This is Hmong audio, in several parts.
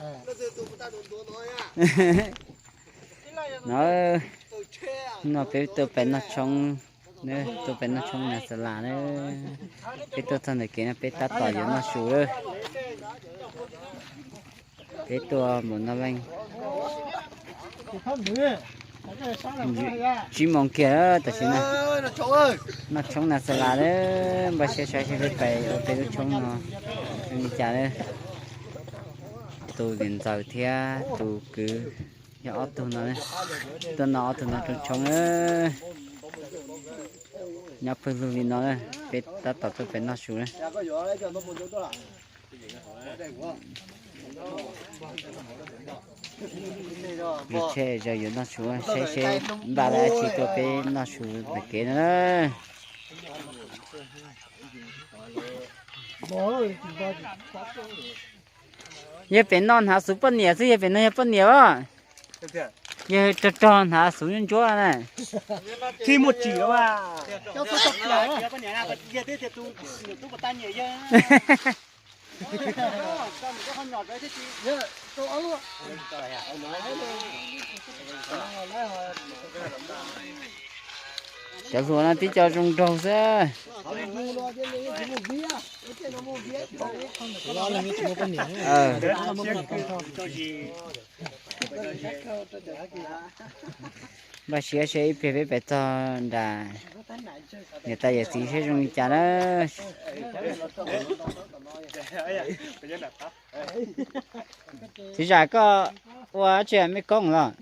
No, no peb tuaj pais noj tshoob, tuaj pais noj tshoob na xas las na. Peb tuaj txog ntawm kev no peb tab tom yuav noj su lawm. Peb tuaj mus noj leej tsib moos kiag tam sim no. Noj tshoob na xas las na, npaj siab saib seb peb pais ua peb lub tshoob no zoo li cas na. Tus niam ntxawm thiab tus kwv yog ob tug no, tuaj noj ob tug no tshoob tshoob na. Nyob pawg lug li no na, peb tab tom tuaj pais noj su na. Vim tshe zaum yuav noj su, saib seb npaj dab tsi tuaj peb noj su ntawm kev no na. Yog pem no hnav xuv poj niam xwb, yog pem no yog poj niam os. Yog rog rog hnav xuv ntsuab ntsuab na. Tsis muaj tsim. Cov hluas no tib co zoo nraug xwb. Npaj siab seb ib pliag peb pais txog nram niam tais yawm txiv seb zoo li cas na. Txiv Zam, koj ua dab tsi me koob los?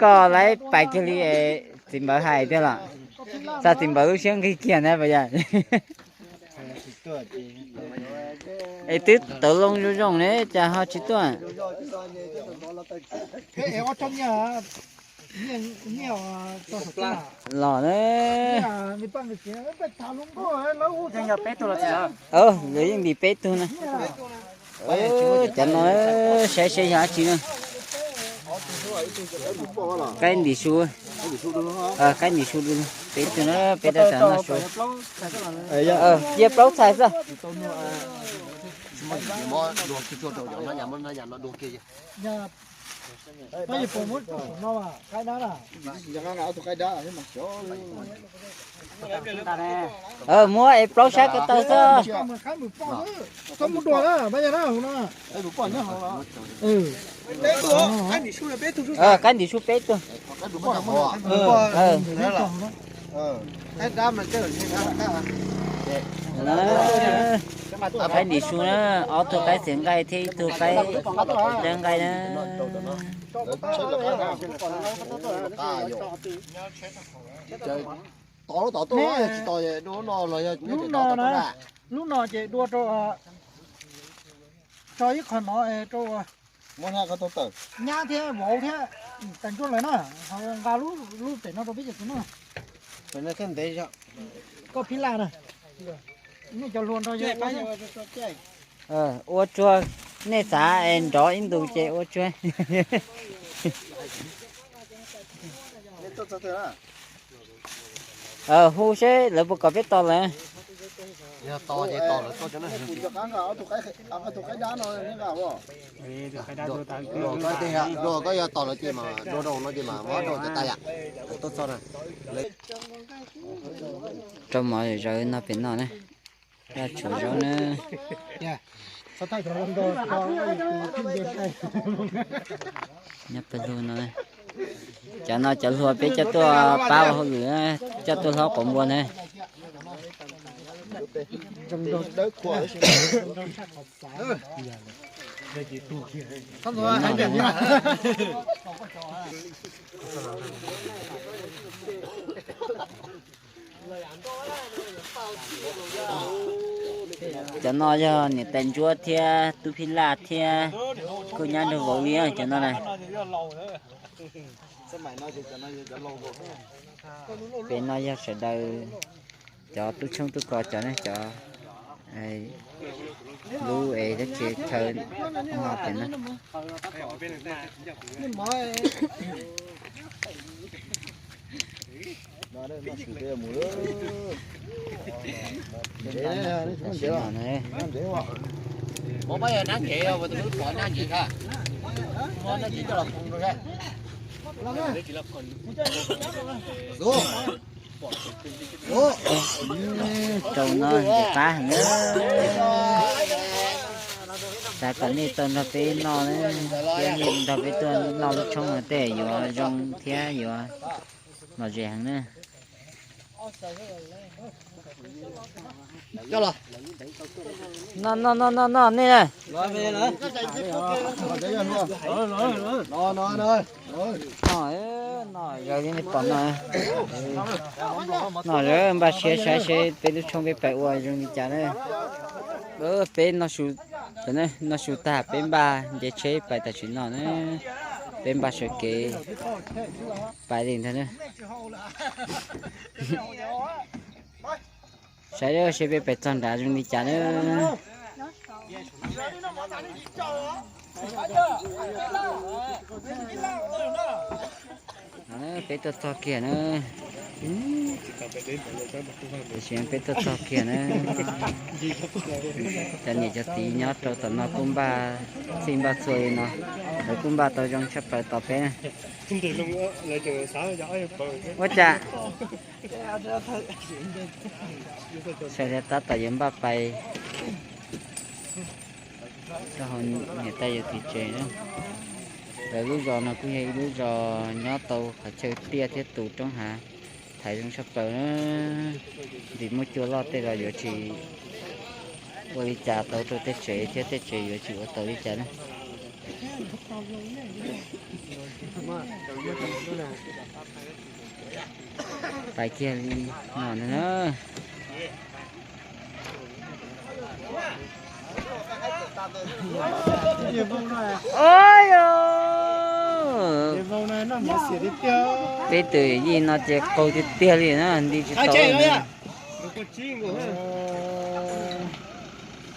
Koj laib pais kiag li, txiv npawv hais tiag los? Txog txiv npawv lub siab nqig kiag na puas yog? Es twb tawv loo zoo zoo ne cas ho tsis tuaj? Los na. Lawv yeej ntim peb tug na. Cov no saib seb yog dab tsi na. Qaib ntim su. Qaib ntim su du, peb tug na, peb tab tom noj su. Cia plaub txhais xwb. Muab es plaub sab ko taw xwb. Qaib ntim su peb tug. Qaib ntim su na, ob tug qaib txiav nqaij thiab ib tug qaib dab nqaij na. Lub no ces dua rau, tso ib qho no rau, nyab thiab vauv thiab tais ntsuab lawv na, nqa lub pem no rau peb cov kwv noj. Koj phib laj na, nej cov hluas nrog yawg ua. Ua tsuag, nej xav es nrov ib ntus ces ua tsuag. Hu seb lawv puas kom peb tos lawm. Dua koj yog tos lawv ces mas dua rau no ces mas muab rau cov tas yam. Rau mov zawv no pem no na. Rau tshuav zaub na. Nyob pawg lug no, cov no cov hluas peb coj tuaj pab ua hauj lwm, coj tuaj hlob quav npua na. Cov no yog niam tais ntsuab thiab tub phij laj thiab kuj nyab nraug vauv li cov no na. Pem no yog sawv daws cov tub tshoob tub kos cov ne, cov lub es dab tsi chaw no pem no. Rau no nce qab heev na. Xav kom nej tau nrog peb noj na, thiab nej nrog peb tuaj noj lub tshoob no tej yuav zoo thiab yuav lom zem heev na. Noj noj noj noj noj nej na. Noj, noj, zaws li nej pom no. Noj, npaj siab saib seb peb lub tshoob peb pais ua zoo li cas na. Peb noj su, noj su tag peb npaj nce tsheb pais tam sim no na. Peb npaj sawv kev pais li ntag na. Saib seb peb pais txog nrad zoo li cas na. Peb tuaj txog kiag na. Tiam sis peb tuaj txog kiag na. Cov niam cov txiv nyob rau tom no kuj npaj txhij npaj txhua li no, lawv kuj npaj tau zoo tshaj plaws tos peb na. Ua cas sawv daws tab tom yuav npaj pais rau hauv niam tais yawm txiv tsev na. Lawv lub zos no kuj yog ib lub zos nyob tau qhov chaw tiaj thiab tus roob hav thaiv zoo tshaj plaws na. Vim muaj cua loj tej los yuav tsis ua li cas tau rau tej tsev thiab tej tsev yuav tsis ua tau li cas na. Pais kiag li no na. Peb tus yij no ces qaug tiag tiag li na, nti tsis tau li na.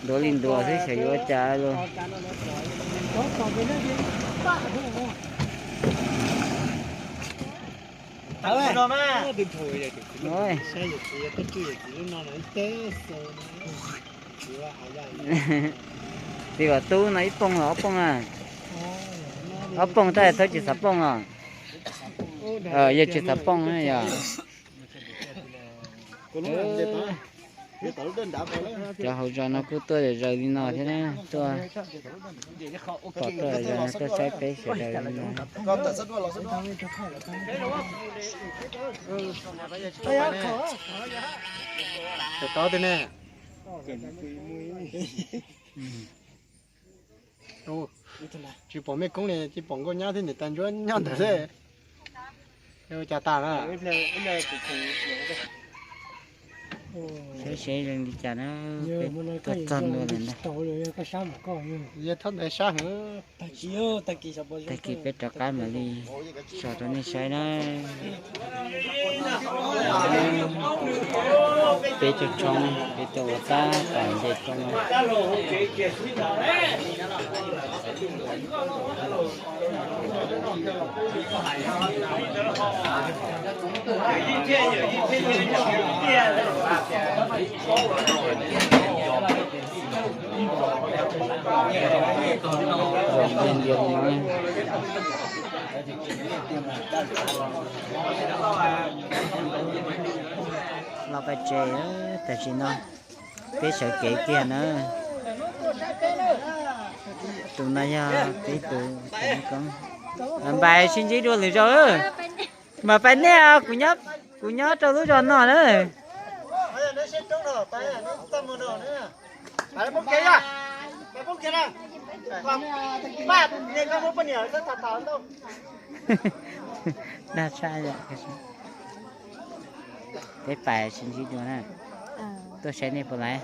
Ntuav li ntuav xwb xyov yuav ua cas los. Txiv Vam Tub no ib pooj los ob pooj na? Ob pooj tab thawb tsis xav pooj los? Yog tsis xav pooj yog. Cov hauv zos no kuj tuaj zaws li no thiab na, tuaj pom tuaj zaws no tuaj saib peb sawv daws li no. Tsis pom mej koob li, tsis pom nkauj nyab thiab niam tais ntsuab nyob ntawd xwb. Ua cas tas na? Saib seb zoo li cas na, peb tuaj txog ntua lawm ntag. Yog thab ntawd sab heev. Tag kis peb rov qab mam li tso rau nej saib na. Peb cov tshoob peb tuaj ua tab tom nce roob no. Los pais tsev, tam sim no peb sawv kev kiag na. Tus no yog peb tus koob. Npais sib ntsib dua lwm zaus. Mas pais nej, kuv nyob rau lub zos no na. Dag tshaj yom. Peb pais sib ntsib dua na. Tuaj saib nej puas laiv?